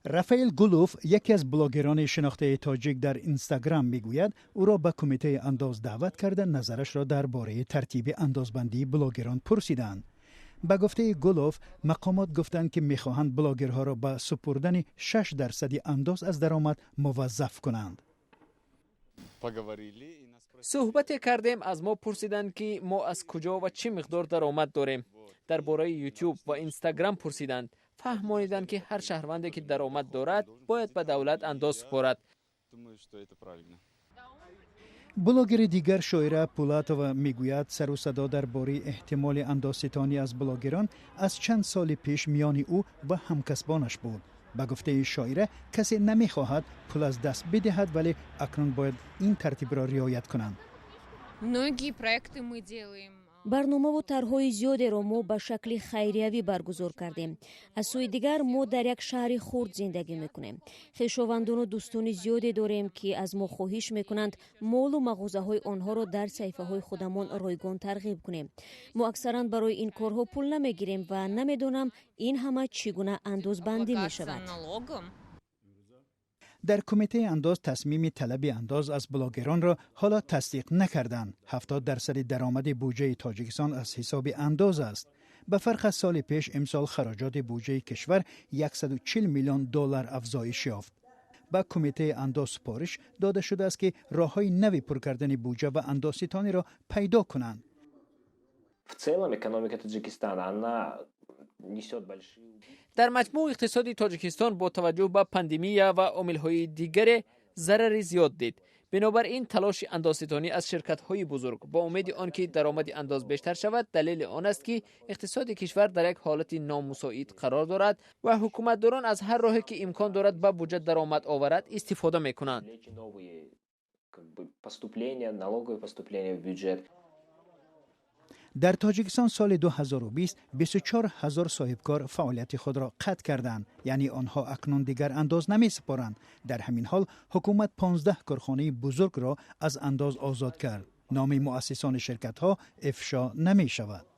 Рафаэл Гулов, яке аз блогерони шинохтаи тоҷик дар Инстаграм, мегӯяд, ӯро ба Кумитаи андоз даъват карда, назарашро дар бораи тартиби андозбандии блогерон пурсиданд. Ба гуфтаи Гулов, мақомот гуфтанд, ки мехоҳанд блогерҳоро ба супурдани 6 дарсади андоз аз даромад муваззаф кунанд. Суҳбате кардем, аз мо пурсиданд, ки мо аз куҷо ва чӣ миқдор даромад дорем. Дар бораи Ютуб ва Инстаграм пурсиданд. Фаҳмониданд, ки ҳар шаҳрванде, ки даромад дорад, бояд ба давлат андоз супорад. Блогери дигар, Шоира Пулатова, мегӯяд, сару садо дар бораи эҳтимоли андозситонӣ аз блогерон аз чанд соли пеш миёни ӯ ва ҳамкасбонаш буд. Ба гуфтаи Шоира, касе намехоҳад пул аз даст бидиҳад, вале акнун бояд ин тартибро риоят кунанд. Многие проекты мы делаем. Барномаву тарҳҳои зиёдеро мо ба шакли хайриявӣ баргузор кардем. Аз сӯи дигар, мо дар як шаҳри хурд зиндагӣ мекунем, хешовандону дӯстони зиёде дорем, ки аз мо хоҳиш мекунанд, молу мағозаҳои онҳоро дар саҳифаҳои худамон ройгон тарғиб кунем. Мо аксаран барои ин корҳо пул намегирем ва намедонам, ин ҳама чӣ гуна андозбандӣ мешавад. Дар Кумитаи андоз тасмими талаби андоз аз блогеронро ҳоло тасдиқ накарданд. 70 дарсади даромади буҷаи Тоҷикистон аз ҳисоби андоз аст. Ба фарқ аз соли пеш, имсол хароҷоти буҷаи кишвар 140 миллион доллар афзоиш ёфт. Ба Кумитаи андоз супориш дода шудааст, ки роҳҳои нави пур кардани буҷа ва андозситониро пайдо кунанд. В целом экономика Таджикистана, она несет большие Дар маҷмӯъ иқтисоди Тоҷикистон бо таваҷҷӯҳ ба пандемия ва омилҳои дигаре зарари зиёд дид. Бинобар ин, талоши андозситонӣ аз ширкатҳои бузург бо умеди он ки даромади андоз бештар шавад, далели он аст, ки иқтисоди кишвар дар як ҳолати номусоид қарор дорад ва ҳукуматдорон аз ҳар роҳе, ки имкон дорад ба буҷа даромад оварад, истифода мекунанд. Поступления, налоговые поступления в бюджет. Дар Тоҷикистон соли 2020 24 ҳазор соҳибкор фаъолияти худро қатъ карданд, яъне онҳо акнун дигар андоз намесупоранд. Дар ҳамин ҳол, ҳукумат 15 корхонаи бузургро аз андоз озод кард. Номи муассисони ширкатҳо ифшо намешавад.